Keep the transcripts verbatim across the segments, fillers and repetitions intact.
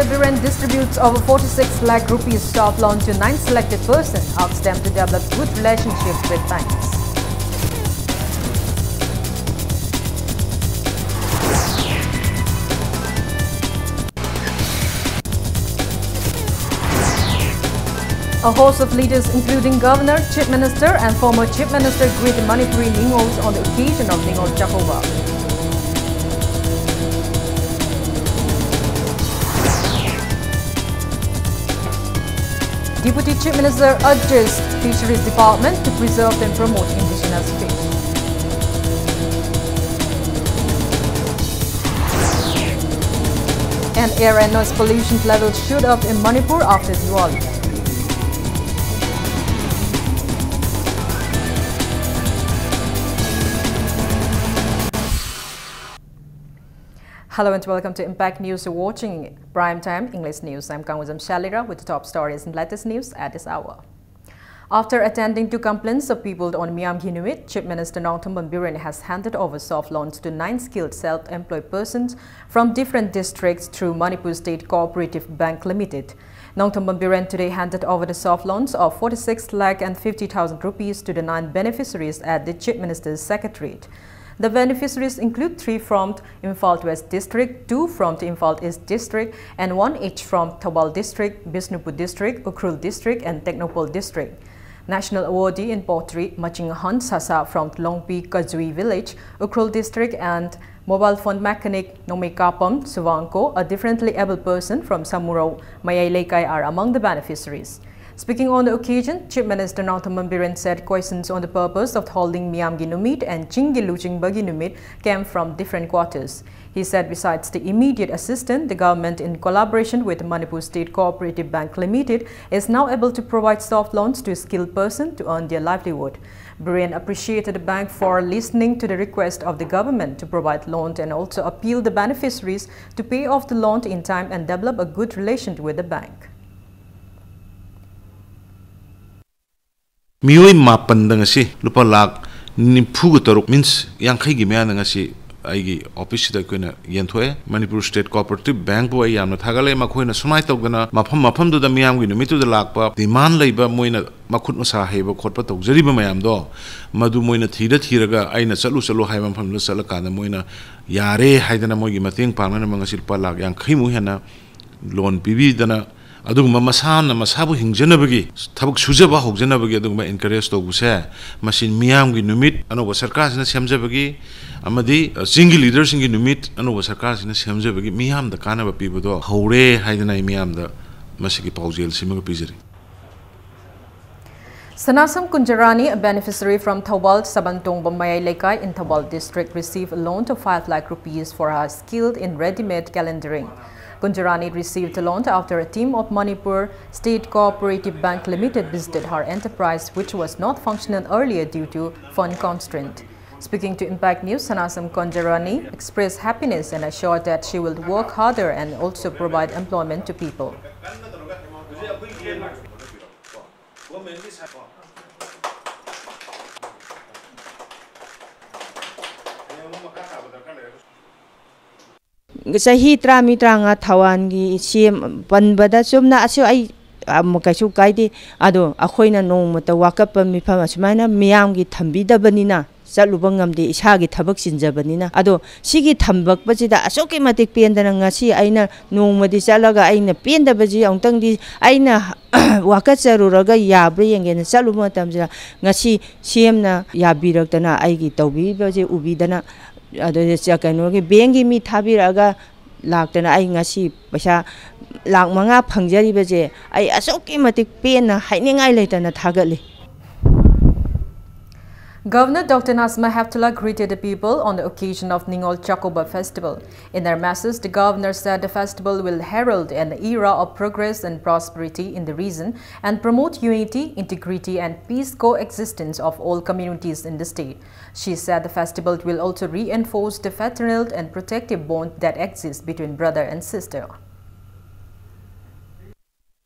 Biren distributes over forty-six lakh rupees soft loan to nine selected persons, asks them to develop good relationship with banks. A host of leaders, including Governor, Chief Minister, and former Chief Minister, greeted Manipuri Ningols on the occasion of Ningol Chakouba. Deputy Chief Minister urges Fisheries Department to preserve and promote indigenous fish. And air and noise pollution levels shoot up in Manipur after Diwali. Hello and welcome to Impact News. You're watching Prime Time English News. I'm Kangwazam Shalira with the top stories and latest news at this hour. After attending to complaints of people on Miyamgi Numit, Chief Minister Nongthombam Biren has handed over soft loans to nine skilled self-employed persons from different districts through Manipur State Cooperative Bank Limited. Nongthombam Biren today handed over the soft loans of forty-six lakh and fifty thousand rupees to the nine beneficiaries at the Chief Minister's Secretariat. The beneficiaries include three from Imphal West District, two from Imphal East District, and one each from Thoubal District, Bishnupur District, Ukhrul District, and Tengnoupal District. National awardee in pottery, Machinghan Sasa from Longpi Kajui Village, Ukhrul District, and mobile phone mechanic Nomikapam Suvangko, a differently abled person from Samurao Mayai Leikai, are among the beneficiaries. Speaking on the occasion, Chief Minister Nongthombam Biren said questions on the purpose of holding Miyamgi Numit and Chinggi Luching Bagi Numit came from different quarters. He said besides the immediate assistance, the government, in collaboration with Manipur State Cooperative Bank Limited, is now able to provide soft loans to skilled persons to earn their livelihood. Biren appreciated the bank for listening to the request of the government to provide loan and also appeal the beneficiaries to pay off the loan in time and develop a good relation with the bank. ꯃꯤꯑꯣꯏ ꯃꯥꯄꯟꯗ ꯉꯁꯤ ꯂꯨꯄꯥ ꯂꯥꯈ ꯅꯤꯐꯨꯒ ꯇꯔꯨꯛ, means ꯌꯥꯡꯈꯩꯒꯤ ꯃꯌꯥꯗ ꯉꯁꯤ ꯑꯩꯒꯤ ꯑꯣꯐꯤꯁꯁꯤꯗ ꯑꯩꯈꯣꯏꯅ ꯌꯦꯟꯊꯣꯛꯑꯦ꯫ ꯃꯅꯤꯄꯨꯔ ꯁ꯭ꯇꯦꯠ ꯀꯣꯑꯣꯄꯔꯦꯇꯤꯚ ꯕꯦꯡꯛꯄꯨ ꯑꯩ ꯌꯥꯝꯅ ꯊꯥꯒꯠꯂꯦ꯫ ꯃꯈꯣꯏꯅ ꯁꯨꯃꯥꯏꯅ ꯇꯧꯗꯅ ꯃꯐꯝ ꯃꯐꯝꯗꯨꯗ ꯃꯤꯌꯥꯝꯒꯤ ꯅꯨꯃꯤꯠꯇꯨꯗ ꯂꯥꯛꯄ ꯗꯤꯃꯥꯟ ꯂꯩꯕ, ꯃꯣꯏꯅ ꯃꯈꯨꯠ ꯃꯁꯥ ꯍꯩꯕ ꯈꯣꯠꯄ ꯇꯧꯖꯔꯤꯕ ꯃꯌꯥꯝꯗꯣ, ꯃꯗꯨ ꯃꯣꯏꯅ ꯊꯤꯔ ꯊꯤꯔꯒ ꯑꯩꯅ ꯆꯠꯂꯨ ꯆꯠꯂꯨ ꯍꯥꯏꯕ ꯃꯐꯝꯗꯨꯗ ꯆꯠꯂꯀꯥꯟꯗ ꯃꯣꯏꯅ ꯌꯥꯔꯦ ꯍꯥꯏꯗꯅ ꯃꯣꯏꯒꯤ ꯃꯇꯦꯡ ꯄꯥꯡꯅꯅꯕ ꯉꯁꯤ ꯂꯨꯄꯥ ꯂꯥꯈ ꯌꯥꯡꯈꯩꯃꯨꯛ ꯍꯦꯟꯅ ꯂꯣꯟ ꯄꯤꯕꯤꯗꯅ, ꯑꯗꯨꯒꯨꯝꯕ ꯃꯁꯥꯅ ꯃꯁꯥꯕꯨ ꯍꯤꯡꯖꯅꯕꯒꯤ, ꯊꯕꯛ ꯁꯨꯖꯕ ꯍꯧꯖꯅꯕꯒꯤ ꯑꯗꯨꯒꯨꯝꯕ ꯑꯦꯟꯀꯔꯦꯖ ꯇꯧꯕꯁꯦ, ꯃꯁꯤ ꯃꯤꯌꯥꯝꯒꯤ ꯅꯨꯃꯤꯠ ꯑꯅꯧꯕ ꯁꯔꯀꯥꯔꯁꯤꯅ ꯁꯦꯝꯖꯕꯒꯤ ꯑꯃꯗꯤ ꯆꯤꯡꯒꯤ ꯂꯤꯗꯔꯁꯤꯡꯒꯤ ꯅꯨꯃꯤꯠ ꯑꯅꯧꯕ ꯁꯔꯀꯥꯔꯁꯤꯅ ꯁꯦꯝꯖꯕꯒꯤ ꯃꯤꯌꯥꯝꯗ ꯀꯥꯟꯅꯕ ꯄꯤꯕꯗꯣ ꯍꯧꯔꯦ ꯍꯥꯏꯗꯅ ꯑꯩ ꯃꯤꯌꯥꯝꯗ ꯃꯁꯤꯒꯤ ꯄꯥꯎꯖꯦꯜꯁꯤꯃꯒ ꯄꯤꯖꯔꯤ꯫ Sanasam Kunjarani, a beneficiary from Thoubal Sabantongba Mayai Leikai in Thoubal district, received a loan of five lakh rupees for her skill in ready-made calendering. Kunjarani received the loan after a team of Manipur State Cooperative Bank Limited visited her enterprise, which was not functional earlier due to fund constraint. Speaking to Impact News, Sanasam Kunjarani expressed happiness and assured that she will work harder and also provide employment to people. ꯆꯍꯤ ꯇꯔꯥꯃꯔꯤ ꯇꯔꯥꯃꯉꯥ ꯊꯧꯕꯥꯜꯒꯤ ꯁꯦꯝ ꯄꯟꯕꯗ ꯆꯨꯝꯅ ꯑꯁꯤ ꯑꯩ ꯀꯩꯁꯨ ꯀꯥꯏꯗꯦ꯫ ꯑꯗꯣ ꯑꯩꯈꯣꯏꯅ ꯅꯣꯡꯃꯇ ꯋꯥꯀꯠꯄ ꯃꯤꯐꯝ ꯑꯁꯨꯃꯥꯏꯅ ꯃꯤꯌꯥꯝꯒꯤ ꯊꯝꯕꯤꯗꯕꯅꯤꯅ ꯆꯠꯂꯨꯕ ꯉꯝꯗꯦ, ꯏꯁꯥꯒꯤ ꯊꯕꯛ ꯆꯤꯟꯖꯕꯅꯤꯅ꯫ ꯑꯗꯣ ꯁꯤꯒꯤ ꯊꯝꯕꯛꯄꯁꯤꯗ ꯑꯁꯨꯛꯀꯤ ꯃꯇꯤꯛ ꯄꯦꯟꯗꯅ ꯉꯁꯤ ꯑꯩꯅ ꯅꯣꯡꯃꯗꯤ ꯆꯠꯂꯒ ꯑꯩꯅ ꯄꯦꯟꯗꯕꯁꯤ ꯑꯃꯨꯛꯇꯪꯗꯤ ꯑꯩꯅ ꯋꯥꯀꯠꯆꯔꯨꯔꯒ ꯌꯥꯕ꯭ꯔꯥ ꯌꯦꯡꯒꯦꯅ ꯆꯠꯂꯨꯕ ꯃꯇꯝꯁꯤꯗ ꯉꯁꯤ ꯁꯤ ꯑꯦꯝꯅ ꯌꯥꯕꯤꯔꯛꯇꯅ ꯑꯩꯒꯤ ꯇꯧꯕꯤꯔꯤꯕꯁꯦ ꯎꯕꯤꯗꯅ ꯑꯗꯨꯗ ꯀꯩꯅꯣꯒꯤ ꯕꯦꯡꯒꯤ ꯃꯤ ꯊꯥꯕꯤꯔꯛꯑꯒ ꯂꯥꯛꯇꯅ ꯑꯩ ꯉꯁꯤ ꯄꯩꯁꯥ ꯂꯥꯛ ꯃꯉꯥ ꯐꯪꯖꯔꯤꯕꯁꯦ ꯑꯩ ꯑꯁꯨꯛꯀꯤ ꯃꯇꯤꯛ ꯄꯦꯟꯅ ꯍꯥꯏꯅꯤꯡꯉꯥꯏ ꯂꯩꯇꯅ ꯊꯥꯒꯠꯂꯤ꯫ Governor Doctor Najma Heptulla greeted the people on the occasion of Ningol Chakoba festival. In her message, the governor said the festival will herald an era of progress and prosperity in the region and promote unity, integrity, and peace coexistence of all communities in the state. She said the festival will also reinforce the fraternal and protective bond that exists between brother and sister.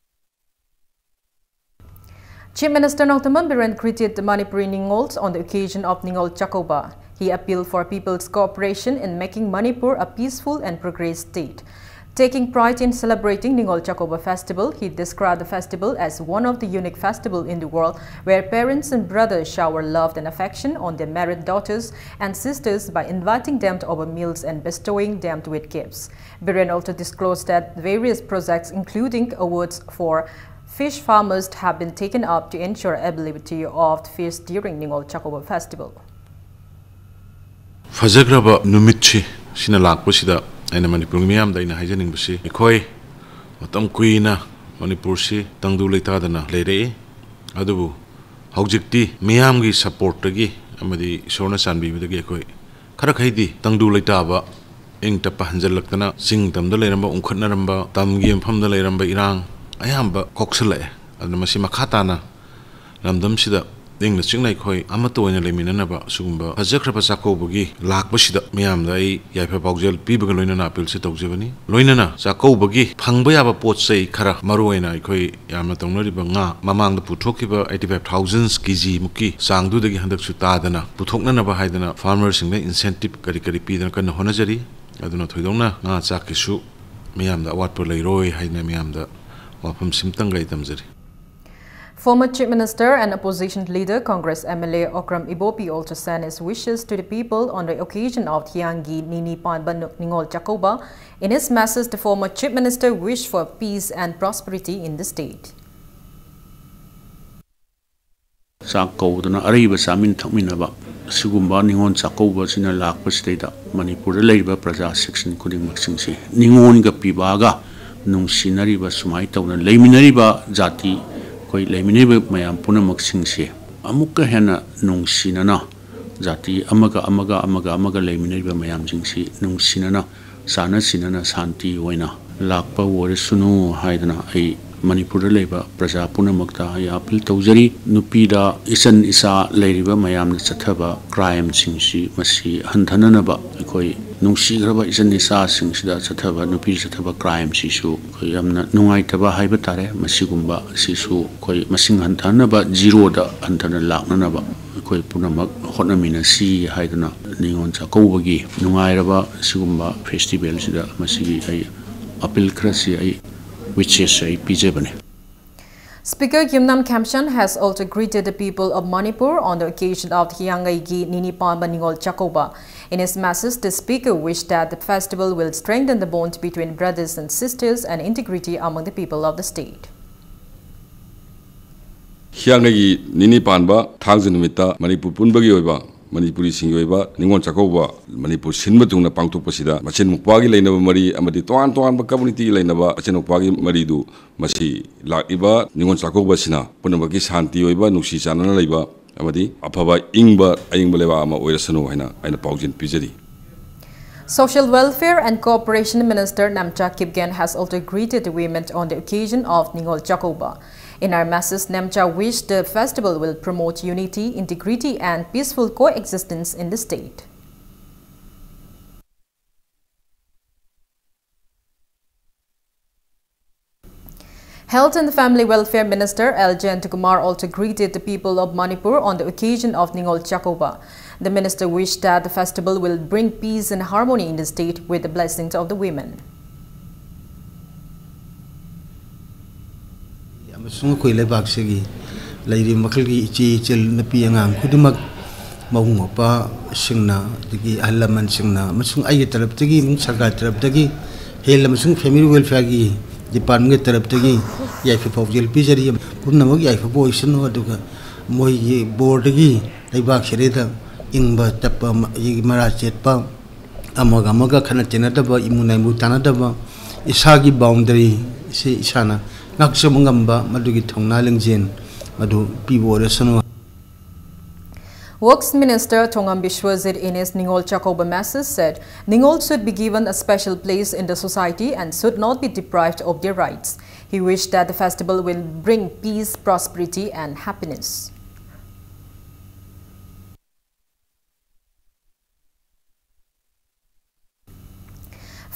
Chief Minister Nongthaman Biren greeted the Manipuri Ningols on the occasion of Ningol Chakouba. He appealed for people's cooperation in making Manipur a peaceful and progress state. Taking pride in celebrating Ningol Chakouba festival, he described the festival as one of the unique festivals in the world where parents and brothers shower love and affection on their married daughters and sisters by inviting them to over meals and bestowing them with gifts. Biren also disclosed that various projects, including awards for fish farmers, have been taken up to ensure availability of fish during Ningol Chakouba festival. ꯐꯖꯈ꯭ꯔꯕ ꯅꯨꯃꯤꯠꯁꯤ ꯁꯤꯅ ꯂꯥꯛꯄꯁꯤꯗ ꯑꯩꯅ ꯃꯅꯤꯄꯨꯔꯒꯤ ꯃꯤꯌꯥꯝꯗ ꯑꯩꯅ ꯍꯥꯏꯖꯅꯤꯡꯕꯁꯤ, ꯑꯩꯈꯣꯏ ꯃꯇꯝ ꯀꯨꯏꯅ ꯃꯅꯤꯄꯨꯔꯁꯤ ꯇꯪꯗꯨ ꯂꯩꯇꯥꯗꯅ ꯂꯩꯔꯛꯏ꯫ ꯑꯗꯨꯕꯨ ꯍꯧꯖꯤꯛꯇꯤ ꯃꯤꯌꯥꯝꯒꯤ ꯁꯄꯣꯔꯠꯇꯒꯤ ꯑꯃꯗꯤ ꯏꯁꯣꯔꯅ ꯆꯥꯟꯕꯤꯕꯗꯒꯤ ꯑꯩꯈꯣꯏ ꯈꯔ ꯈꯩꯗꯤ ꯇꯪꯗꯨ ꯂꯩꯇꯥꯕ, ꯏꯪ ꯇꯞꯄ ꯍꯟꯖꯜꯂꯛꯇꯅ ꯆꯤꯡ ꯇꯝꯗ ꯂꯩꯔꯝꯕ, ꯎꯪꯈꯠꯅꯔꯝꯕ, ꯇꯝꯒꯤ ꯃꯐꯝꯗ ꯂꯩꯔꯝꯕ ꯏꯔꯥꯡ ꯑꯌꯥꯝꯕ ꯀꯣꯛꯁꯜꯂꯛꯑꯦ꯫ ꯑꯗꯨꯅ ꯃꯁꯤ ꯃꯈꯥ ꯇꯥꯅ ꯂꯝꯗꯝꯁꯤꯗ ꯏꯪꯅ ꯆꯤꯛꯅ ꯑꯩꯈꯣꯏ ꯑꯃꯠꯇ ꯑꯣꯏꯅ ꯂꯩꯃꯤꯟꯅꯅꯕ ꯑꯁꯤꯒꯨꯝꯕ ꯐꯖꯈ꯭ꯔꯕ ꯆꯥꯛꯀꯧꯕꯒꯤ ꯂꯥꯛꯄꯁꯤꯗ ꯃꯤꯌꯥꯝꯗ ꯑꯩ ꯌꯥꯏꯐ ꯄꯥꯎꯖꯦꯜ ꯄꯤꯕꯒ ꯂꯣꯏꯅꯅ ꯑꯄꯤꯜꯁꯦ ꯇꯧꯖꯕꯅꯤ꯫ ꯂꯣꯏꯅꯅ ꯆꯥꯛꯀꯧꯕꯒꯤ ꯐꯪꯕ ꯌꯥꯕ ꯄꯣꯠ ꯆꯩ ꯈꯔ, ꯃꯔꯨꯑꯣꯏꯅ ꯑꯩꯈꯣꯏ ꯌꯥꯝꯅ ꯇꯧꯅꯔꯤꯕ ꯉꯥ, ꯃꯃꯥꯡꯗ ꯄꯨꯊꯣꯛꯈꯤꯕ eighty five thousand ꯀꯦ ꯖꯤ ꯃꯨꯛꯀꯤ ꯆꯥꯡꯗꯨꯗꯒꯤ ꯍꯟꯗꯛꯁꯨ ꯇꯥꯗꯅ ꯄꯨꯊꯣꯛꯅꯅꯕ ꯍꯥꯏꯗꯅ ꯐꯥꯔꯃꯔꯁꯤꯡꯗ ꯏꯟꯁꯦꯟꯇꯤꯞ ꯀꯔꯤ ꯀꯔꯤ ꯄꯤꯗꯅ ꯀꯟꯅ ꯍꯣꯠꯅꯖꯔꯤ꯫ ꯑꯗꯨꯅ ꯊꯣꯏꯗꯣꯛꯅ ꯉꯥ ꯆꯥꯛꯀꯤꯁꯨ ꯃꯤꯌꯥꯝꯗ ꯑꯋꯥꯠꯄ ꯂꯩꯔꯣꯏ ꯍꯥꯏꯅ ꯃꯤꯌꯥꯝꯗ ꯋꯥꯐꯝ ꯁꯤꯝꯇꯪꯒ ꯑꯩ ꯇꯝꯖꯔꯤ꯫ Former Chief Minister and opposition leader Congress M L A Okram Ibopi also sent his wishes to the people on the occasion of Thiangi Nini Panba Ningol Chakouba. In his message, the former Chief Minister wished for peace and prosperity in the state. ꯆꯥꯛ ꯀꯧꯗꯨꯅ ꯑꯔꯩꯕ ꯆꯥꯃꯤꯟ ꯊꯛꯃꯤꯟꯅꯕ, ꯑꯁꯤꯒꯨꯝꯕ ꯅꯤꯉꯣꯜ ꯆꯥꯛꯀꯧꯕꯁꯤꯅ ꯂꯥꯛꯄꯁꯤꯗꯩꯗ ꯃꯅꯤꯄꯨꯔꯗ ꯂꯩꯔꯤꯕ ꯄ꯭ꯔꯖꯥ section ꯈꯨꯗꯤꯡꯃꯛꯁꯤꯡꯁꯤ ꯅꯤꯉꯣꯜꯒ ꯄꯤꯕꯥꯒ ꯅꯨꯡꯁꯤꯅꯔꯤꯕ, ꯁꯨꯃꯥꯏꯅ ꯇꯧꯅ ꯂꯩꯃꯤꯟꯅꯔꯤꯕ ꯖꯥꯇꯤ, ꯑꯩꯈꯣꯏ ꯂꯩꯃꯤꯟꯅꯔꯤꯕ ꯃꯌꯥꯝ ꯄꯨꯝꯅꯃꯛꯁꯤꯡꯁꯤ ꯑꯃꯨꯛꯀ ꯍꯦꯟꯅ ꯅꯨꯡꯁꯤꯅꯅ, ꯖꯥꯇꯤ ꯑꯃꯒ ꯑꯃꯒ, ꯑꯃꯒ ꯑꯃꯒ ꯂꯩꯃꯤꯟꯅꯔꯤꯕ ꯃꯌꯥꯝꯁꯤꯡꯁꯤ ꯅꯨꯡꯁꯤꯅꯅ, ꯆꯥꯟꯅ ꯁꯤꯟꯅꯅ ꯁꯥꯟꯇꯤ ꯑꯣꯏꯅ ꯂꯥꯛꯄ ꯑꯣꯏꯔꯁꯅꯨ ꯍꯥꯏꯗꯅ ꯑꯩ ꯃꯅꯤꯄꯨꯔꯗ ꯂꯩꯕ ꯄ꯭ꯔꯖꯥ ꯄꯨꯝꯅꯃꯛꯇ ꯑꯩ ꯑꯄꯤꯜ ꯇꯧꯖꯔꯤ꯫ ꯅꯨꯄꯤꯗ ꯏꯆꯟ ꯏꯆꯥ ꯂꯩꯔꯤꯕ ꯃꯌꯥꯝꯅ ꯆꯠꯊꯕ crimeꯁꯤꯡꯁꯤ ꯃꯁꯤ ꯍꯟꯊꯅꯅꯕ ꯑꯩꯈꯣꯏ ꯅꯨꯡꯁꯤꯈ꯭ꯔꯕ ꯏꯆꯟ ꯏꯆꯥꯁꯤꯡꯁꯤꯗ ꯆꯠꯊꯕ, ꯅꯨꯄꯤ ꯆꯠꯊꯕ crimeꯁꯤꯁꯨ ꯑꯩꯈꯣꯏ ꯌꯥꯝꯅ ꯅꯨꯡꯉꯥꯏꯇꯕ ꯍꯥꯏꯕ ꯇꯥꯔꯦ꯫ ꯃꯁꯤꯒꯨꯝꯕ ꯑꯁꯤꯁꯨ ꯑꯩꯈꯣꯏ ꯃꯁꯤꯡ ꯍꯟꯊꯅꯕ, zeroꯗ ꯍꯟꯊꯅ ꯂꯥꯛꯅꯅꯕ ꯑꯩꯈꯣꯏ ꯄꯨꯝꯅꯃꯛ ꯍꯣꯠꯅꯃꯤꯟꯅꯁꯤ ꯍꯥꯏꯗꯨꯅ ꯅꯤꯉꯣꯜ ꯆꯥꯛꯀꯧꯕꯒꯤ ꯅꯨꯡꯉꯥꯏꯔꯕ ꯁꯤꯒꯨꯝꯕ festivalꯁꯤꯗ ꯃꯁꯤꯒꯤ ꯑꯩ appeal ꯈꯔꯁꯤ ꯑꯩ wishes ꯑꯩ ꯄꯤꯖꯕꯅꯤ꯫ Speaker Yumnam Khemchand has also greeted the people of Manipur on the occasion of Hiyangaigi Nini Panba Ningol Chakouba. In his message, the speaker wished that the festival will strengthen the bond between brothers and sisters and integrity among the people of the state. ꯍꯤꯌꯥꯡꯒꯩꯒꯤ ꯅꯤꯅꯤ ꯄꯥꯟꯕ ꯊꯥꯡꯖ ꯅꯨꯃꯤꯠꯇ ꯃꯅꯤꯄꯨꯔ ꯄꯨꯝꯕꯒꯤ ꯑꯣꯏꯕ ꯃꯅꯤꯄꯨꯔꯤꯁꯤꯡꯒꯤ ꯑꯣꯏꯕ ꯅꯤꯉꯣꯜ ꯆꯥꯛꯀꯧꯕ ꯃꯅꯤꯄꯨꯔ ꯁꯤꯟꯕ ꯊꯨꯡꯅ ꯄꯥꯡꯊꯣꯛꯄꯁꯤꯗ ꯃꯆꯤꯟ ꯃꯧꯄ꯭ꯋꯥꯒꯤ ꯂꯩꯅꯕ ꯃꯔꯤ ꯑꯃꯗꯤ ꯇꯣꯉꯥꯟ ꯇꯣꯉꯥꯟꯕ communityꯒꯤ ꯂꯩꯅꯕ ꯃꯆꯤꯟ ꯃꯧꯄ꯭ꯋꯥꯒꯤ ꯃꯔꯤꯗꯨ ꯃꯁꯤ ꯂꯥꯛꯂꯤꯕ ꯅꯤꯉꯣꯜ ꯆꯥꯛꯀꯧꯕ ꯑꯁꯤꯅ ꯄꯨꯝꯅꯃꯛꯀꯤ ꯁꯥꯟꯇꯤ ꯑꯣꯏꯕ, ꯅꯨꯡꯁꯤ ꯆꯥꯟꯅꯅ ꯂꯩꯕ ꯑꯃꯗꯤ ꯑꯐꯕ ꯏꯪꯕ ꯑꯌꯤꯡꯕ ꯂꯩꯕꯥꯛ ꯑꯃ ꯑꯣꯏꯔꯁꯅꯨ ꯍꯥꯏꯅ ꯑꯩꯅ ꯄꯥꯎꯖꯦꯜ ꯄꯤꯖꯔꯤ꯫ Social Welfare and Cooperation Minister Nemcha Kipgen has also greeted the women on the occasion of Ningol Chakouba. In her message, Nemcha wished the festival will promote unity, integrity, and peaceful coexistence in the state. Health and Family Welfare Minister L Jayantakumar also greeted the people of Manipur on the occasion of Ningol Chakouba. The minister wished that the festival will bring peace and harmony in the state with the blessings of the women. ꯑꯃꯁꯨꯡ ꯑꯩꯈꯣꯏ ꯂꯩꯕꯥꯛꯁꯤꯒꯤ ꯂꯩꯔꯤꯕ ꯃꯈꯜꯒꯤ ꯏꯆꯦ ꯏꯆꯜ ꯅꯨꯄꯤ ꯑꯉꯥꯡ ꯈꯨꯗꯤꯡꯃꯛ ꯃꯕꯨꯡ ꯃꯧꯄ꯭ꯋꯥꯁꯤꯡꯅ ꯑꯗꯒꯤ ꯑꯍꯜ ꯂꯃꯟꯁꯤꯡꯅ ꯑꯃꯁꯨꯡ ꯑꯩꯒꯤ ꯇꯔꯞꯇꯒꯤ ꯑꯃꯁꯨꯡ ꯁꯔꯀꯥꯔ ꯇꯔꯞꯇꯒꯤ Health ꯑꯃꯁꯨꯡ Family Welfareꯒꯤ departmentꯀꯤ ꯇꯔꯞꯇꯒꯤ ꯌꯥꯏꯐ ꯄꯥꯎꯖꯦꯜ ꯄꯤꯖꯔꯤ꯫ ꯄꯨꯝꯅꯃꯛ ꯌꯥꯏꯐꯕ ꯑꯣꯏꯁꯅꯨ꯫ ꯑꯗꯨꯒ ꯃꯣꯏꯒꯤ ꯕꯣꯔꯗꯒꯤ ꯂꯩꯕꯥꯛ ꯁꯤꯗꯩꯗ ꯏꯪꯕ ꯇꯞꯄ ꯃꯔꯥ ꯆꯦꯠꯄ ꯑꯃꯒ ꯑꯃꯒ ꯈꯠꯅ ꯆꯩꯅꯗꯕ, ꯏꯃꯨ ꯅꯥꯏꯃꯨ ꯇꯥꯅꯗꯕ, ꯏꯁꯥꯒꯤ boundaryꯁꯤ ꯏꯁꯥꯅ ꯉꯥꯛꯆꯕ ꯉꯝꯕ ꯃꯗꯨꯒꯤ ꯊꯧꯅꯥ ꯂꯤꯡꯖꯦꯜ ꯃꯗꯨ ꯄꯤꯕ ꯑꯣꯏꯔꯁꯅꯨ꯫ Works Minister Thongam Biswajit in his Ningol Chakouba message said, Ningol should be given a special place in the society and should not be deprived of their rights. He wished that the festival will bring peace, prosperity, and happiness.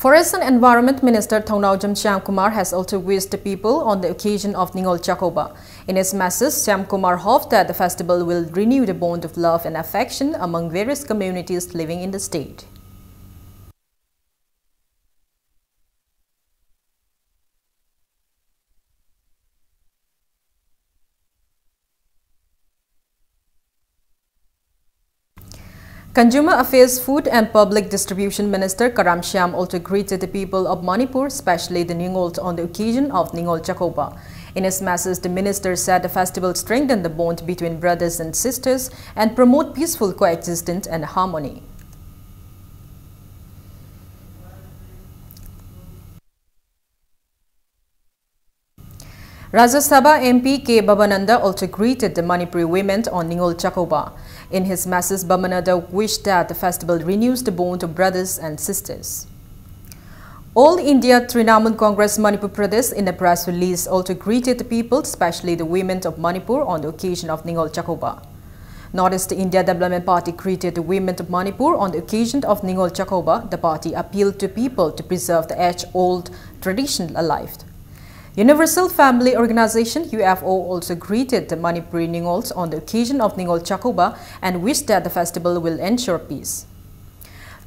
Forest and Environment Minister Thongnaojam Shyamkumar has also wished the people on the occasion of Ningol Chakouba. In his message, Shyamkumar hoped that the festival will renew the bond of love and affection among various communities living in the state. Consumer Affairs, Food and Public Distribution Minister Karam Shyam also greeted the people of Manipur, especially the Ningols, on the occasion of Ningol Chakouba. In his message, the minister said the festival strengthened the bond between brothers and sisters and promote peaceful coexistence and harmony. Rajya Sabha M P K Babananda also greeted the Manipuri women on Ningol Chakouba. In his message, Babananda wished that the festival renews the bond of brothers and sisters. All India Trinamool Congress Manipur Pradesh, in a press release, also greeted the people, especially the women of Manipur, on the occasion of Ningol Chakouba. Northeast India Development Party greeted the women of Manipur on the occasion of Ningol Chakouba. The party appealed to people to preserve the age-old tradition alive. Universal Family Organization, U F O, also greeted the Manipuri Ningols on the occasion of Ningol Chakouba and wished that the festival will ensure peace.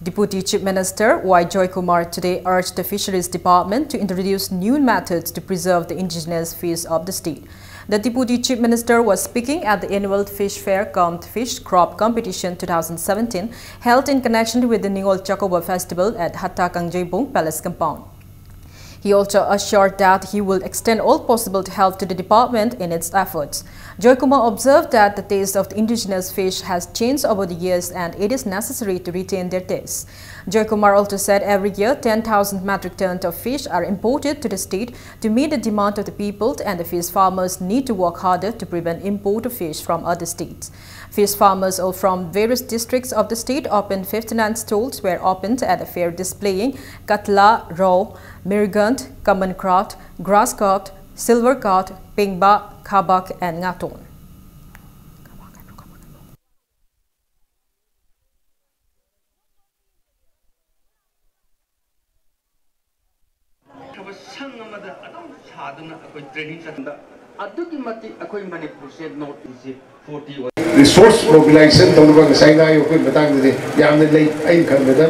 Deputy Chief Minister Y Joykumar today urged the Fisheries Department to introduce new methods to preserve the indigenous fish of the state. The Deputy Chief Minister was speaking at the annual Fish Fair cum Fish Crop Competition two thousand seventeen, held in connection with the Ningol Chakouba Festival at Hatta Kangjeibong Palace Compound. He also assured that he will extend all possible help to the department in its efforts. Joykumar observed that the taste of the indigenous fish has changed over the years and it is necessary to retain their taste. Joykumar also said every year ten thousand metric tons of fish are imported to the state to meet the demand of the people, and the fish farmers need to work harder to prevent import of fish from other states. Fish farmers all from various districts of the state opened fifty-nine stalls were opened at the fair, displaying katla, rou, mirgand, common carp, grass carp, silver carp, pingba, khabak, and ngaton. ꯑꯗꯨꯅ ꯑꯩꯈꯣꯏ training ꯆꯠꯄꯗ ꯑꯗꯨꯛꯀꯤ ꯃꯇꯤꯛ ꯑꯩꯈꯣꯏ ꯃꯅꯤꯄꯨꯔꯁꯦ north ꯏꯁꯁꯦ forty ꯑꯣꯏ꯫ Resources ꯃꯣꯕꯤꯂꯥꯏꯖꯦꯁꯟ ꯇꯧꯅꯕ ꯉꯁꯥꯏ ꯉꯥꯏ ꯑꯩꯈꯣꯏ ꯃꯇꯥꯡꯗꯗꯤ ꯌꯥꯝꯅ ꯂꯩ꯫ ꯑꯩꯅ ꯈꯟꯕꯗ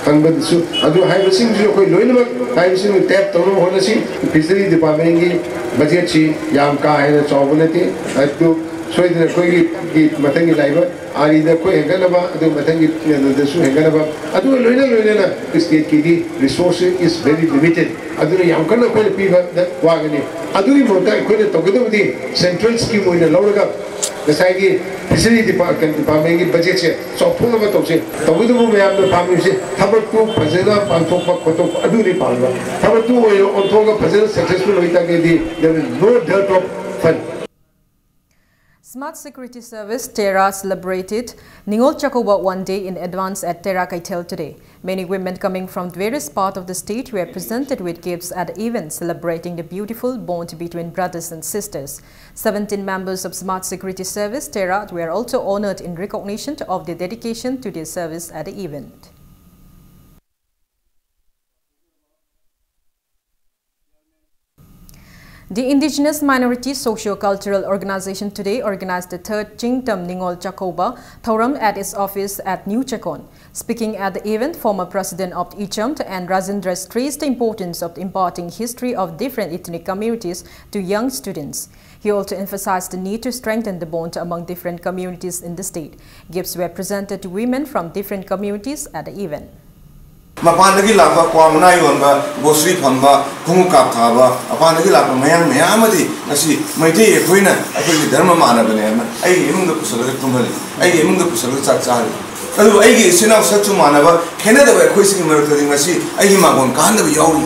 ꯈꯪꯕꯗꯁꯨ ꯑꯗꯨ ꯍꯥꯏꯕꯁꯤꯡꯁꯨ ꯑꯩꯈꯣꯏ ꯂꯣꯏꯅꯃꯛ ꯍꯥꯏꯕꯁꯤꯡꯗꯨ ꯇꯦꯞ ꯇꯧꯅꯕ ꯍꯣꯠꯅꯁꯤ꯫ ꯐꯤꯁꯔꯤ ꯗꯤꯄꯥꯔꯠꯃꯦꯟꯒꯤ ꯕꯖꯦꯠꯁꯤ ꯌꯥꯝ ꯀꯥ ꯍꯦꯟꯅ ꯆꯥꯎꯕ ꯅꯠꯇꯦ꯫ ꯑꯗꯨ ꯁꯣꯏꯗꯅ ꯑꯩꯈꯣꯏꯒꯤ ꯃꯊꯪꯒꯤ ꯂꯥꯛꯏꯕ ꯑꯥꯔꯤꯗ ꯑꯩꯈꯣꯏ ꯍꯦꯟꯒꯠꯅꯕ, ꯑꯗꯨ ꯃꯊꯪꯒꯤ ꯑꯗꯨꯗꯁꯨ ꯍꯦꯟꯒꯠꯅꯕ, ꯑꯗꯨꯒ ꯂꯣꯏꯅ ꯂꯣꯏꯅꯅ ꯁ꯭ꯇꯦꯠꯀꯤꯗꯤ ꯔꯤꯁꯣꯔꯁ ꯏꯁ ꯚꯦꯔꯤ ꯂꯤꯃꯤꯇꯦꯠ꯫ ꯑꯗꯨꯅ ꯌꯥꯝ ꯀꯟꯅ ꯑꯩꯈꯣꯏꯅ ꯄꯤꯕꯗ ꯋꯥꯒꯅꯤ꯫ ꯑꯗꯨꯒꯤ ꯃꯍꯨꯠꯇ ꯑꯩꯈꯣꯏꯅ ꯇꯧꯒꯗꯕꯗꯤ ꯁꯦꯟꯇ꯭ꯔꯦꯜ ꯁ꯭ꯀꯤꯝ ꯑꯣꯏꯅ ꯂꯧꯔꯒ ꯉꯁꯥꯏꯒꯤ ꯐꯤꯁꯔꯤ ꯗꯤꯄꯥꯔꯠꯃꯦꯟꯒꯤ ꯕꯖꯦꯠꯁꯦ ꯆꯥꯎꯊꯣꯛꯅꯕ ꯇꯧꯁꯤ꯫ ꯇꯧꯕꯇꯕꯨ ꯃꯌꯥꯝꯅ ꯄꯥꯝꯃꯤꯕꯁꯤ ꯊꯕꯛꯇꯨ ꯐꯖꯅ ꯄꯥꯡꯊꯣꯛꯄ ꯈꯣꯠꯇꯣꯛꯄ ꯑꯗꯨꯅꯤ ꯄꯥꯝꯕ꯫ ꯊꯕꯛꯇꯨ ꯑꯣꯏꯅ ꯑꯣꯟꯊꯣꯛꯑꯒ ꯐꯖꯅ ꯁꯛꯁꯦꯁꯐꯨꯜ ꯑꯣꯏꯇꯥꯔꯒꯗꯤ there is no dearth of fund. Smart Security Service Terra celebrated Ningol Chakouba one day in advance at Terra Kaithel today. Many women coming from various parts of the state were presented with gifts at the event celebrating the beautiful bond between brothers and sisters. Seventeen members of Smart Security Service Terra were also honored in recognition of their dedication to their service at the event. The Indigenous Minority Socio-Cultural Organization today organized the third Chingtam Ningol Chakouba Thouram at its office at New Chakon. Speaking at the event, former President of Icham and Rajendra stressed the importance of imparting history of different ethnic communities to young students. He also emphasized the need to strengthen the bond among different communities in the state. Gifts were presented to women from different communities at the event. ꯃꯄꯥꯟꯗꯒꯤ ꯂꯥꯛꯄ ꯀ꯭ꯋꯥ ꯃꯅꯥ ꯌꯣꯟꯕ, grocery ꯐꯝꯕ, ꯈꯣꯡꯎꯞ ꯀꯥꯞ ꯊꯥꯕ, ꯃꯄꯥꯟꯗꯒꯤ ꯂꯥꯛꯄ ꯃꯌꯥꯡ ꯃꯌꯥꯝ ꯑꯃꯗꯤ ꯉꯁꯤ ꯃꯩꯇꯩ ꯑꯩꯈꯣꯏꯅ ꯑꯩꯈꯣꯏꯒꯤ ꯙꯔꯃ ꯃꯥꯟꯅꯕꯅꯦ ꯍꯥꯏꯅ ꯑꯩꯒꯤ ꯏꯃꯨꯡꯗ ꯄꯨꯁꯜꯂꯒ ꯇꯨꯝꯍꯜꯂꯤ, ꯑꯩꯒꯤ ꯏꯃꯨꯡꯗ ꯄꯨꯁꯜꯂꯒ ꯆꯥꯛ ꯆꯥꯍꯜꯂꯤ꯫ ꯑꯗꯨꯕꯨ ꯑꯩꯒꯤ ꯏꯆꯤꯟ ꯏꯅꯥꯎ ꯁꯛꯁꯨ ꯃꯥꯟꯅꯕ ꯈꯦꯠꯅꯗꯕ ꯑꯩꯈꯣꯏꯁꯤꯒꯤ ꯃꯔꯛꯇꯗꯤ ꯉꯁꯤ ꯑꯩꯒꯤ ꯃꯥꯡꯒꯣꯟ ꯀꯥꯍꯟꯗꯕ ꯌꯥꯎꯔꯤ꯫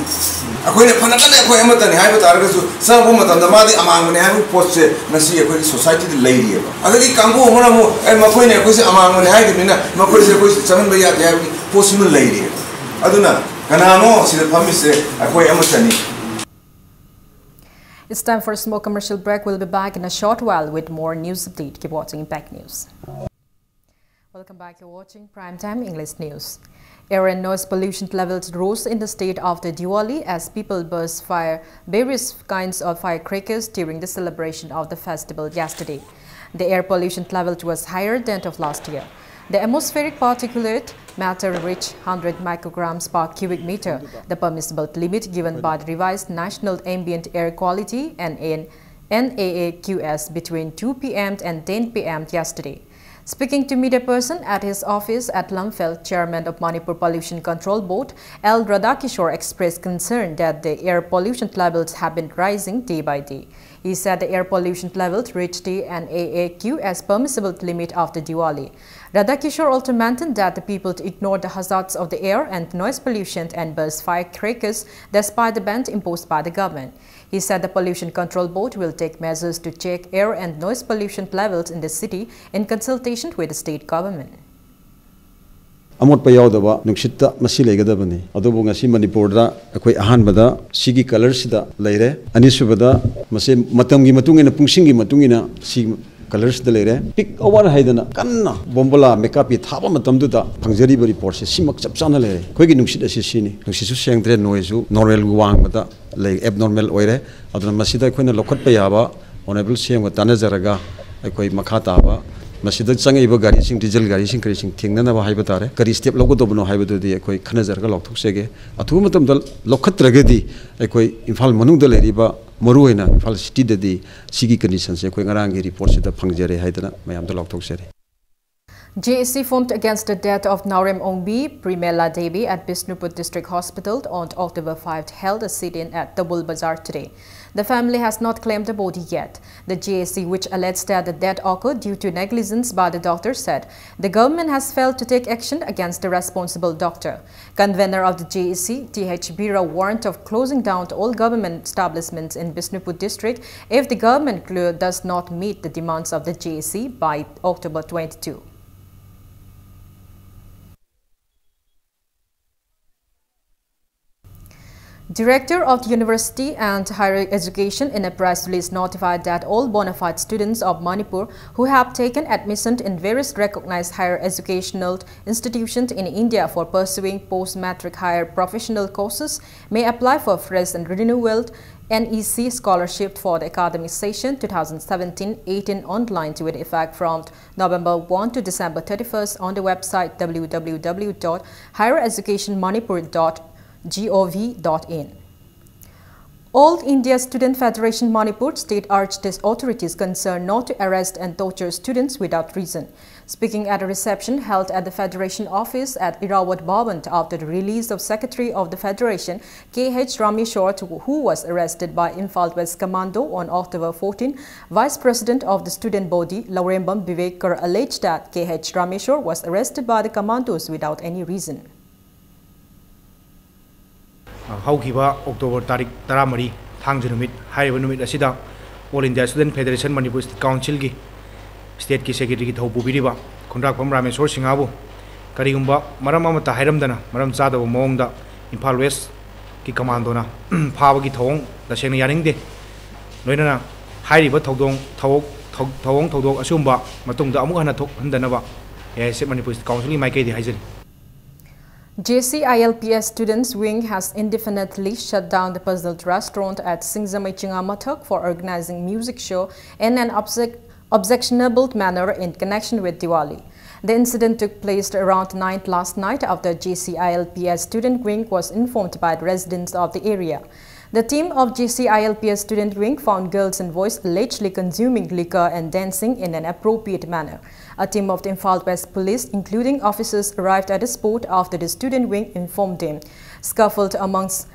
ꯑꯩꯈꯣꯏꯅ ꯐꯅ ꯀꯟꯅ ꯑꯩꯈꯣꯏ ꯑꯃꯠꯇꯅꯤ ꯍꯥꯏꯕ ꯇꯥꯔꯒꯁꯨ ꯆꯪꯉꯛꯄ ꯃꯇꯝꯗ ꯃꯥꯗꯤ ꯑꯃꯥꯡꯕꯅꯤ ꯍꯥꯏꯕꯒꯤ ꯄꯣꯠꯁꯦ ꯉꯁꯤ ꯑꯩꯈꯣꯏꯒꯤ ꯁꯣꯁꯥꯏꯇꯤꯗ ꯂꯩꯔꯤꯑꯕ꯫ ꯑꯗꯒꯤ ꯀꯥꯡꯕꯨ ꯑꯃꯅ ꯑꯃꯨꯛ ꯑꯦ ꯃꯈꯣꯏꯅ ꯑꯩꯈꯣꯏꯁꯦ ꯑꯃꯥꯡꯕꯅꯤ ꯍꯥꯏꯈꯤꯕꯅꯤꯅ ꯃꯈꯣꯏꯁꯦ ꯑꯩꯈꯣꯏꯁꯦ ꯆꯪꯍꯟꯕ ꯌꯥꯗꯦ ꯍꯥꯏꯕꯒꯤ ꯄꯣꯠꯁꯤꯃ ꯂꯩꯔꯤꯑꯕ꯫ ꯑꯗꯨꯅ ꯀꯅꯥꯅꯣ ꯁꯤꯗ ꯐꯝꯃꯤꯁꯦ? ꯑꯩꯈꯣꯏ ꯑꯃꯠꯇꯅꯤ꯫ It's time for a small commercial break. We'll be back in a short while with more news update. Keep watching Impact News. Welcome back. You're watching Prime Time English News. Air and noise pollution levels rose in the state after Diwali as people burst fire, various kinds of firecrackers during the celebration of the festival yesterday. The air pollution level was higher than of last year. The atmospheric particulate matter reached one hundred micrograms per cubic meter, the permissible limit given by the revised National Ambient Air Quality and N A A Q S between two p m and ten p m yesterday. Speaking to media person at his office at Lamphel, chairman of Manipur Pollution Control Board, L Radhakishore, expressed concern that the air pollution levels have been rising day by day. He said the air pollution levels reached the N A A Q S permissible limit after Diwali. Radhakishore also mentioned that the people ignore the hazards of the air and noise pollution and burst firecrackers despite the ban imposed by the government. He said the Pollution Control Board will take measures to check air and noise pollution levels in the city in consultation with the state government. ꯑꯃꯣꯠꯄ ꯌꯥꯎꯗꯕ ꯅꯨꯡꯁꯤꯠꯇ ꯃꯁꯤ ꯂꯩꯒꯗꯕꯅꯤ꯫ ꯑꯗꯨꯕꯨ ꯉꯁꯤ ꯃꯅꯤꯄꯨꯔꯗ ꯑꯩꯈꯣꯏ ꯑꯍꯥꯟꯕꯗ ꯁꯤꯒꯤ ꯀꯂꯔꯁꯤꯗ ꯂꯩꯔꯦ꯫ ꯑꯅꯤꯁꯨꯕꯗ ꯃꯁꯤ ꯃꯇꯝꯒꯤ ꯃꯇꯨꯡ ꯏꯟꯅ, ꯄꯨꯡꯁꯤꯡꯒꯤ ꯃꯇꯨꯡ ꯏꯟꯅ ꯁꯤ ꯀꯂꯔꯁꯤꯗ ꯂꯩꯔꯦ꯫ ꯄꯤꯛ ꯑꯋꯥꯔ ꯍꯥꯏꯗꯅ ꯀꯟꯅ ꯕꯣꯝꯕꯣꯂꯥ ꯃꯦꯀꯥꯄꯤ ꯊꯥꯕ ꯃꯇꯝꯗꯨꯗ ꯐꯪꯖꯔꯤꯕ ꯔꯤꯄꯣꯔꯠꯁꯦ ꯁꯤꯃꯛ ꯆꯞ ꯆꯥꯅ ꯂꯩꯔꯦ꯫ ꯑꯩꯈꯣꯏꯒꯤ ꯅꯨꯡꯁꯤꯠ ꯑꯁꯤ ꯁꯤꯅꯤ꯫ ꯅꯨꯡꯁꯤꯠꯁꯨ ꯁꯦꯡꯗ꯭ꯔꯦ, ꯅꯣꯏꯁꯁꯨ ꯅꯣꯔꯃꯦꯜꯒꯤ ꯋꯥꯡꯃꯗ ꯂꯩ, ꯑꯦꯕꯅꯣꯔꯃꯦꯜ ꯑꯣꯏꯔꯦ꯫ ꯑꯗꯨꯅ ꯃꯁꯤꯗ ꯑꯩꯈꯣꯏꯅ ꯂꯧꯈꯠꯄ ꯌꯥꯕ ꯑꯣꯅꯔꯦꯕꯜ ꯁꯤ ꯑꯦꯝꯒ ꯇꯥꯟꯅꯖꯔꯒ ꯑꯩꯈꯣꯏ ꯃꯈꯥ ꯇꯥꯕ ꯃꯁꯤꯗ ꯆꯪꯉꯛꯏꯕ ꯒꯥꯔꯤꯁꯤꯡ, ꯗꯤꯖꯜ ꯒꯥꯔꯤꯁꯤꯡ ꯀꯔꯤꯁꯤꯡ ꯊꯦꯡꯅꯅꯕ ꯍꯥꯏꯕ ꯇꯥꯔꯦ, ꯀꯔꯤ ꯁ꯭ꯇꯦꯞ ꯂꯧꯒꯗꯧꯕꯅꯣ ꯍꯥꯏꯕꯗꯨꯗꯤ ꯑꯩꯈꯣꯏ ꯈꯟꯅꯖꯔꯒ ꯂꯥꯎꯊꯣꯛꯆꯒꯦ꯫ ꯑꯊꯨꯕ ꯃꯇꯝꯗ ꯂꯧꯈꯠꯇ꯭ꯔꯒꯗꯤ ꯑꯩꯈꯣꯏ ꯏꯝꯐꯥꯜ ꯃꯅꯨꯡꯗ ꯂꯩꯔꯤꯕ, ꯃꯔꯨꯑꯣꯏꯅ ꯏꯝꯐꯥꯜ ꯁꯤꯇꯤꯗꯗꯤ ꯁꯤꯒꯤ ꯀꯟꯗꯤꯁꯟꯁꯦ ꯑꯩꯈꯣꯏ ꯉꯔꯥꯡꯒꯤ ꯔꯤꯄꯣꯔꯠꯁꯤꯗ ꯐꯪꯖꯔꯦ ꯍꯥꯏꯗꯅ ꯃꯌꯥꯝꯗ ꯂꯥꯎꯊꯣꯛꯆꯔꯤ꯫ J A C formed against the death of Naorem Ongbi Primela Devi at Bishnupur District Hospital on October five held a sit-in at Tabul Bazar today. The family has not claimed the body yet. The J A C, which alleged that the death occurred due to negligence by the doctor, said the government has failed to take action against the responsible doctor. Convener of the J A C, T H Bira, warned of closing down all government establishments in Bishnupur district if the government cl-, does not meet the demands of the J A C by October twenty-two. Director of the University and Higher Education in a press release notified that all bona fide students of Manipur who have taken admission in various recognized higher educational institutions in India for pursuing post-matric higher professional courses may apply for fresh and renewal N E C scholarship for the academic session two thousand seventeen eighteen online with effect from November one to December thirty-first on the website w w w dot higher education manipur dot g o v dot in. All India Student Federation Manipur state urged its authorities concerned not to arrest and torture students without reason. Speaking at a reception held at the Federation office at Irrawaddy Bhawan after the release of Secretary of the Federation K H Rameshwar, who was arrested by Imphal West Commando on October fourteen, Vice President of the student body Laurembam Vivek Kar alleged that K H Rameshwar was arrested by the commandos without any reason. ꯍꯧꯈꯤꯕ October ꯇꯥꯔꯤꯛ ꯇꯔꯥꯃꯔꯤ, ꯊꯥꯡꯖ ꯅꯨꯃꯤꯠ, ꯍꯥꯏꯔꯤꯕ ꯅꯨꯃꯤꯠ ꯑꯁꯤꯗ All India Student Federation Manipur State Councilꯒꯤ stateꯀꯤ secretaryꯒꯤ ꯊꯧ ꯄꯨꯕꯤꯔꯤꯕ ꯈꯣꯟꯗ꯭ꯔꯥꯛꯄꯝ ꯔꯥꯃꯦꯁꯣꯔ ꯁꯤꯡꯍꯕꯨ ꯀꯔꯤꯒꯨꯝꯕ ꯃꯔꯝ ꯑꯃꯠꯇ ꯍꯥꯏꯔꯝꯗꯅ, ꯃꯔꯝ ꯆꯥꯗꯕ ꯃꯑꯣꯡꯗ ꯏꯝꯐꯥꯜ ꯋꯦꯁꯀꯤ commandoꯅ ꯐꯥꯕꯒꯤ ꯊꯧꯑꯣꯡ ꯇꯁꯦꯡꯅ ꯌꯥꯅꯤꯡꯗꯦ꯫ ꯂꯣꯏꯅꯅ ꯍꯥꯏꯔꯤꯕ ꯊꯧꯗꯣꯡ, ꯊꯧꯑꯣꯛ-, ꯊꯧ-, ꯊꯧꯑꯣꯡ ꯊꯧꯗꯣꯛ ꯑꯁꯤꯒꯨꯝꯕ ꯃꯇꯨꯡꯗ ꯑꯃꯨꯛ ꯍꯟꯅ ꯊꯣꯛꯍꯟꯗꯅꯕ A I S F Manipur State Councilꯒꯤ ꯃꯥꯏꯀꯩꯗꯒꯤ ꯍꯥꯏꯖꯔꯤ꯫ J C I L P S Students Wing has indefinitely shut down the puzzled restaurant at Singjamei Chingamathak for organizing music show in an object-, objectionable manner in connection with Diwali. The incident took place around nine last night after J C I L P S Student Wing was informed by the residents of the area. The team of J C I L P S Student Wing found girls and boys allegedly consuming liquor and dancing in an inappropriate manner. A team of the Imphal West Police, including officers, arrived at the spot after the student wing informed them. Scuffle amongst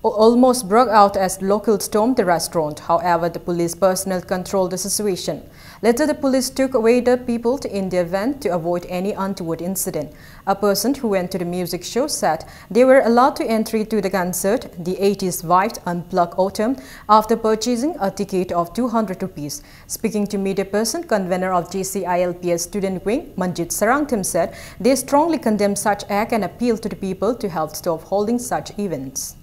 almost broke out as locals stormed the restaurant. However, the police personnel controlled the situation. Later, the police took away the people in their van to avoid any untoward incident. A person who went to the music show said they were allowed to enter to the concert, the eighties vibes unplugged autumn, after purchasing a ticket of two hundred rupees. Speaking to media person, convener of J C I L P S student wing, Manjit Sarangthim said they strongly condemn such act and appeal to the people to help stop holding such events.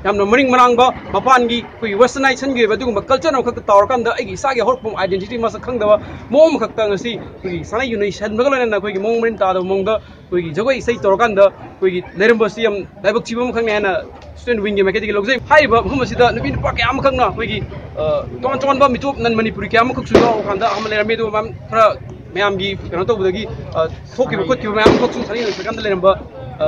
ꯌꯥꯝꯅ ꯃꯔꯤꯡ ꯃꯔꯥꯡꯕ, ꯃꯄꯥꯟꯒꯤ ꯑꯩꯈꯣꯏꯒꯤ ꯋꯦꯁꯇꯔꯅꯥꯏꯖꯦꯁꯟꯒꯤ ꯑꯣꯏꯕ ꯑꯗꯨꯒꯨꯝꯕ culture ꯑꯃꯈꯛꯇ ꯇꯥꯎꯔꯀꯥꯟꯗ, ꯑꯩꯒꯤ ꯏꯁꯥꯒꯤ ꯍꯧꯔꯛꯐꯝ identity ꯃꯁꯛ ꯈꯪꯗꯕ ꯃꯑꯣꯡ ꯑꯃꯈꯛꯇ ꯉꯁꯤ ꯑꯩꯈꯣꯏꯒꯤ ꯁꯥꯟꯅ ꯌꯨꯅꯩ ꯁꯟꯕꯒ ꯂꯣꯏꯅꯅ ꯑꯩꯈꯣꯏꯒꯤ ꯃꯑꯣꯡ ꯃꯔꯤꯟ ꯇꯥꯗꯕ ꯃꯑꯣꯡꯗ ꯑꯩꯈꯣꯏꯒꯤ ꯖꯒꯣꯏ ꯏꯁꯩ ꯇꯧꯔꯀꯥꯟꯗ ꯑꯩꯈꯣꯏꯒꯤ ꯂꯩꯔꯝꯕꯁꯤ ꯌꯥꯝ ꯂꯥꯏꯕꯛ ꯊꯤꯕ ꯑꯃꯈꯛꯅꯤ ꯍꯥꯏꯅ ꯁ꯭ꯇꯨꯗꯦꯟꯠ ꯋꯤꯡꯒꯤ ꯃꯥꯏꯀꯩꯗꯒꯤ ꯂꯧꯖꯩ꯫ ꯍꯥꯏꯔꯤꯕ ꯃꯐꯝ ꯑꯁꯤꯗ ꯅꯨꯄꯤ ꯅꯨꯄꯥ ꯀꯌꯥ ꯑꯃꯈꯛꯅ ꯑꯩꯈꯣꯏꯒꯤ, ꯑ, ꯇꯣꯉꯥꯟ ꯇꯣꯉꯥꯟꯕ ꯃꯤꯇꯣꯞ ꯅꯟ ꯃꯅꯤꯄꯨꯔꯤ ꯀꯌꯥ ꯑꯃꯈꯛꯁꯨ ꯌꯥꯎꯔꯀꯥꯟꯗ ꯑꯃ ꯂꯩꯔꯝꯃꯤ꯫ ꯑꯗꯨꯒ ꯃꯌꯥꯝ ꯈꯔ ꯃꯌꯥꯝꯒꯤ ꯀꯩꯅꯣ ꯇꯧꯕꯗꯒꯤ, ꯑ, ꯊꯣꯛꯈꯤꯕ ꯈꯣꯠꯈꯤꯕ ꯃꯌꯥꯝ ꯑꯃꯈꯛꯁꯨ ꯁꯥꯟꯅ ꯌꯨꯅꯩ ꯁꯟꯕꯒ ꯂꯩꯔꯝꯕ, ꯑ,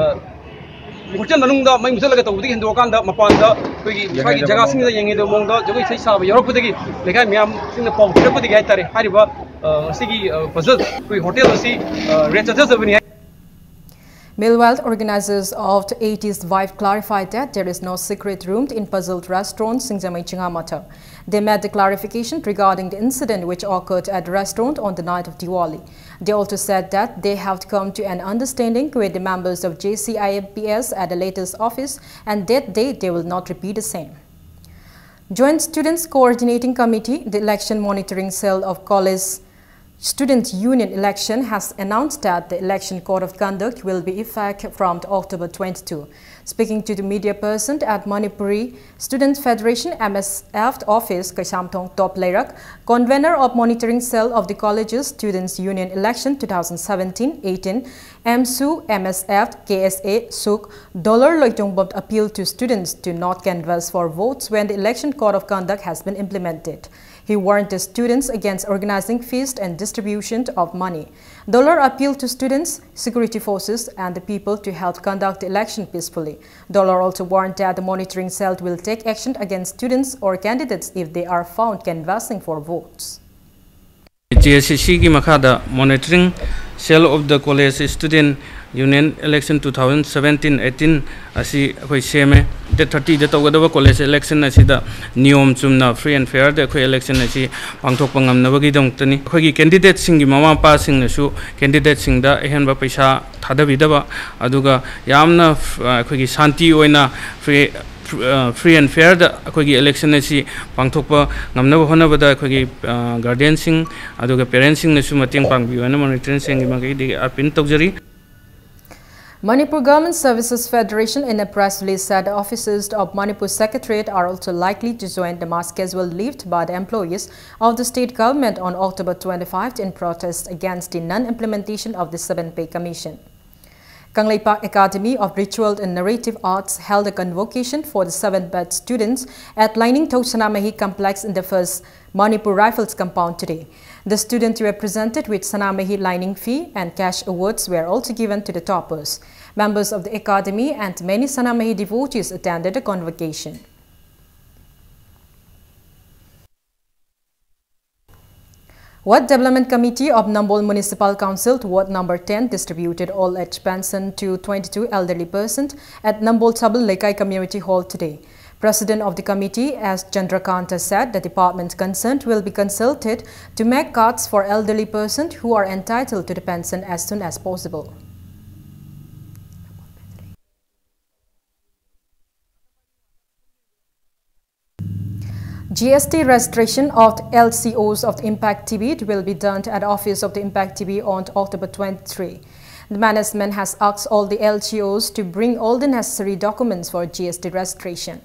ꯍꯣꯇꯦꯜ ꯃꯅꯨꯡꯗ ꯃꯩ ꯃꯨꯊꯠꯂꯒ ꯇꯧꯕꯗꯒꯤ ꯍꯦꯟꯗꯣꯛꯑꯀꯥꯟꯗ ꯃꯄꯥꯟꯗ ꯑꯩꯈꯣꯏꯒꯤ ꯃꯁꯥꯒꯤ ꯖꯒꯥꯁꯤꯡꯗ ꯌꯦꯡꯉꯤꯗꯕ ꯃꯑꯣꯡꯗ ꯖꯒꯣꯏ ꯏꯁꯩ ꯁꯥꯕ ꯌꯥꯎꯔꯛꯄꯗꯒꯤ ꯂꯩꯀꯥꯏ ꯃꯌꯥꯝꯁꯤꯡꯅ ꯄꯥꯎ ꯄꯤꯔꯛꯄꯗꯒꯤ ꯍꯥꯏꯇꯥꯔꯦ, ꯍꯥꯏꯔꯤꯕ, ꯑ, ꯉꯁꯤꯒꯤ, ꯑ, ꯄꯖꯜ ꯑꯩꯈꯣꯏ ꯍꯣꯇꯦꯜ ꯑꯁꯤ, ꯑ, ꯔꯦꯠ ꯆꯠꯆꯖꯕꯅꯤ ꯍꯥꯏ꯫ Meanwhile, organizers of the eighties Vibe clarified that there is no secret room in puzzled restaurant Singjamei Chingamata. They made the clarification regarding the incident which occurred at the restaurant on the night of Diwali. They also said that they have come to an understanding with the members of J C I M P S at the latest office and that day they will not repeat the same. Joint Students Coordinating Committee, the Election Monitoring Cell of College Students Union election, has announced that the election code of conduct will be effect from October twenty-two. Speaking to the media person at Manipuri Students Federation, M S F, office, Kaisamthong Top Leirak, convener of Monitoring Cell of the Colleges Students Union election two thousand seventeen eighteen, M S U, M S F, K S A, Suk, Dollar Loitongbam appealed to students to not canvass for votes when the election code of conduct has been implemented. He warned the students against organizing feast and distribution of money. Dollar appealed to students, security forces, and the people to help conduct the election peacefully. Dollar also warned that the monitoring cell will take action against students or candidates if they are found canvassing for votes. J S C C ꯒꯤ ꯃꯈꯥꯗ Monitoring Cell of the College Student Union Election two thousand seventeen eighteen ꯑꯁꯤ ꯑꯩꯈꯣꯏ ꯁꯦꯝꯃꯦ꯫ Date thirty ꯗ ꯇꯧꯒꯗꯕ college election ꯑꯁꯤꯗ ꯅꯤꯌꯣꯝ ꯆꯨꯝꯅ, free and fair ꯗ ꯑꯩꯈꯣꯏ ꯏꯂꯦꯛꯁꯟ ꯑꯁꯤ ꯄꯥꯡꯊꯣꯛꯄ ꯉꯝꯅꯕꯒꯤꯗꯃꯛꯇꯅꯤ꯫ ꯑꯩꯈꯣꯏꯒꯤ ꯀꯦꯟꯗꯤꯗꯦꯠꯁꯤꯡꯒꯤ ꯃꯃꯥ ꯃꯄꯥꯁꯤꯡꯅꯁꯨ ꯀꯦꯟꯗꯤꯗꯦꯠꯁꯤꯡꯗ ꯑꯍꯦꯟꯕ ꯄꯩꯁꯥ ꯊꯥꯗꯕꯤꯗꯕ, ꯑꯗꯨꯒ ꯌꯥꯝꯅ, ꯑ, ꯑꯩꯈꯣꯏꯒꯤ ꯁꯥꯟꯇꯤ ꯑꯣꯏꯅ free, ꯑ, free and fair ꯗ ꯑꯩꯈꯣꯏꯒꯤ ꯏꯂꯦꯛꯁꯟ ꯑꯁꯤ ꯄꯥꯡꯊꯣꯛꯄ ꯉꯝꯅꯕ ꯍꯣꯠꯅꯕꯗ ꯑꯩꯈꯣꯏꯒꯤ, ꯑ, ꯒꯥꯔꯗꯤꯌꯟꯁꯤꯡ ꯑꯗꯨꯒ ꯄꯦꯔꯦꯟꯁꯁꯤꯡꯅꯁꯨ ꯃꯇꯦꯡ ꯄꯥꯡꯕꯤꯌꯨ ꯍꯥꯏꯅ ꯃꯣꯅꯤꯇꯔꯤꯡ ꯁꯦꯜꯒꯤ ꯃꯥꯏꯀꯩꯗꯒꯤ ꯑꯥꯄꯤꯜ ꯇꯧꯖꯔꯤ꯫ Manipur Government Services Federation in a press release said officers of Manipur Secretariat are also likely to join the mass casual left by the employees of the state government on October twenty-fifth in protest against the non-implementation of the Seventh Pay Commission. Kangleipak Academy of Ritual and Narrative Arts held a convocation for the seventh batch students at Lainingthou Sanamahi Complex in the first Manipur Rifles compound today. The students were presented with Sanamahi lining fee and cash awards were also given to the toppers. Members of the academy and many Sanamahi devotees attended the convocation. Ward Development Committee of Nambol Municipal Council, Ward number ten, distributed old age pension to twenty-two elderly persons at Nambol Sabal Lekai Community Hall today. President of the committee, S Chandrakanta, said the department concerned will be consulted to make cards for elderly persons who are entitled to the pension as soon as possible. G S T registration of L C Os of the Impact Tibet will be done at the office of the Impact Tibet on October twenty-three. The management has asked all the L C Os to bring all the necessary documents for G S T registration.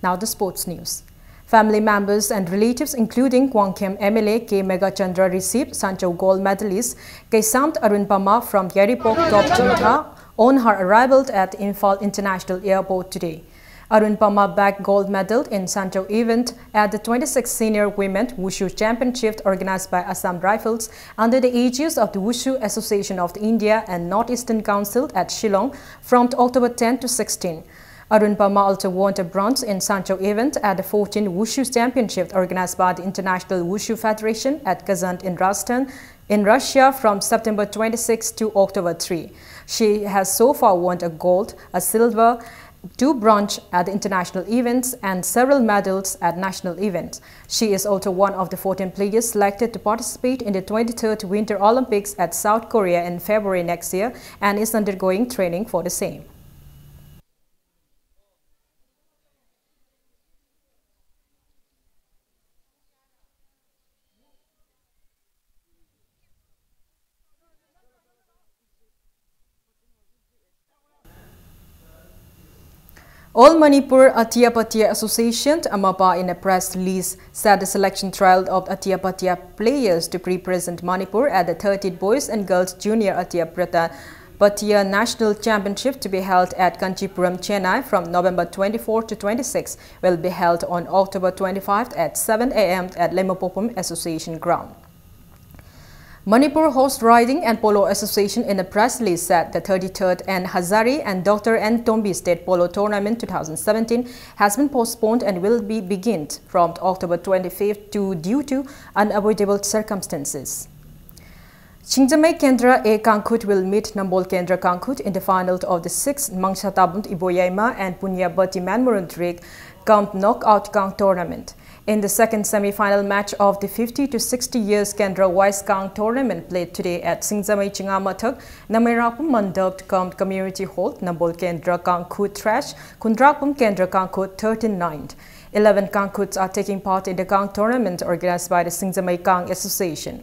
Now the sports news. Family members and relatives, including Kwangkhem M L A K Meghachandra, received Sancho gold medalist Keisamt Arun Pama from Yairipok Top Chingtha on her arrival at Imphal International Airport today. Arun Pama bagged gold medal in Sancho event at the twenty-sixth Senior Women Wushu Championship organized by Assam Rifles under the aegis of the Wushu Association of India and North Eastern Council at Shillong from October ten to sixteen. Arun Pama also won a bronze in Sancho event at the fourteenth Wushu Championship organized by the International Wushu Federation at Kazan in Rostov, in Russia from September twenty-six to October three. She has so far won a gold, a silver, two bronze at the international events and several medals at national events. She is also one of the fourteen players selected to participate in the twenty-third Winter Olympics at South Korea in February next year and is undergoing training for the same. All Manipur Athiya Pathiya Association, AMAPA, in a press release said the selection trial of Athiya Pathiya players to represent Manipur at the thirteenth Boys and Girls Junior Athiya Pathiya National Championship to be held at Kanchipuram, Chennai from November twenty-fourth to twenty-sixth will be held on October twenty-fifth at seven a m at Lemapopum Association Ground. Manipur Horse Riding and Polo Association in a press release said the thirty-third N Hazari and Doctor N Tombi State Polo Tournament two thousand seventeen has been postponed and will be beginning from October twenty-fifth to due to unavoidable circumstances. Singjamei Kendra A Kangkhut will meet Nambol Kendra Kangkhut in the final of the sixth Mangsa Tabund Iboyaima and Punya Bati Manmurun Trick Kamp Knockout Kang Tournament. In the second semi-final match of the fifty to sixty years Kendra Wise Kang tournament played today at Singjamei Chingamathak, Nameirapum Mandap Kam Community Hall, Nambol Kendra Kangkhut Trash, Kundrapum Kendra Kangkhut thirteen nine. Eleven Kangkhuts are taking part in the Kang tournament organized by the Singjamei Kang Association.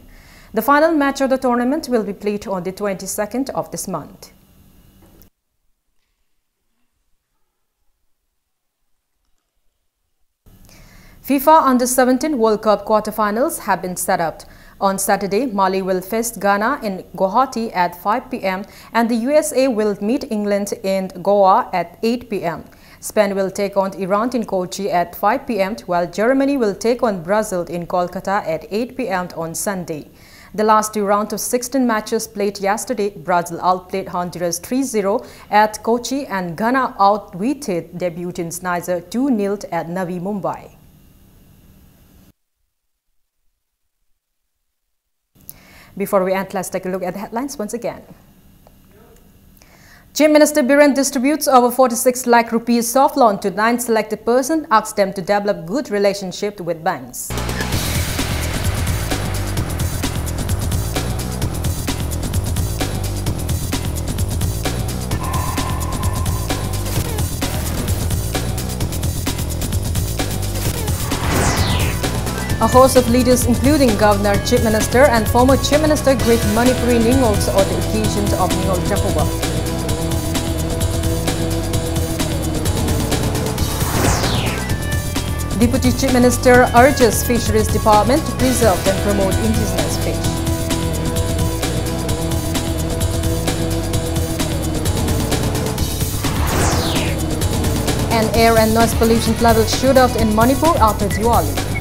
The final match of the tournament will be played on the twenty-second of this month. FIFA Under seventeen World Cup quarterfinals have been set up. On Saturday, Mali will face Ghana in Guwahati at five p m and the U S A will meet England in Goa at eight p m. Spain will take on Iran in Kochi at five p m, while Germany will take on Brazil in Kolkata at eight p m on Sunday. The last two rounds of sixteen matches played yesterday, Brazil outplayed Honduras three zero at Kochi and Ghana outwitted debutant Niger two nil at Navi Mumbai. Before we end, let's take a look at the headlines once again. Chief Minister Biren distributes over forty-six lakh rupees soft loan to nine selected persons, asks them to develop good relationship with banks. A host of leaders, including Governor, Chief Minister, and former Chief Minister, greet Manipuri Ningols on the occasion of Ningol Chakuba. Deputy Chief Minister urges Fisheries Department to preserve and promote indigenous fish. And air and noise pollution levels shoot up in Manipur after Diwali.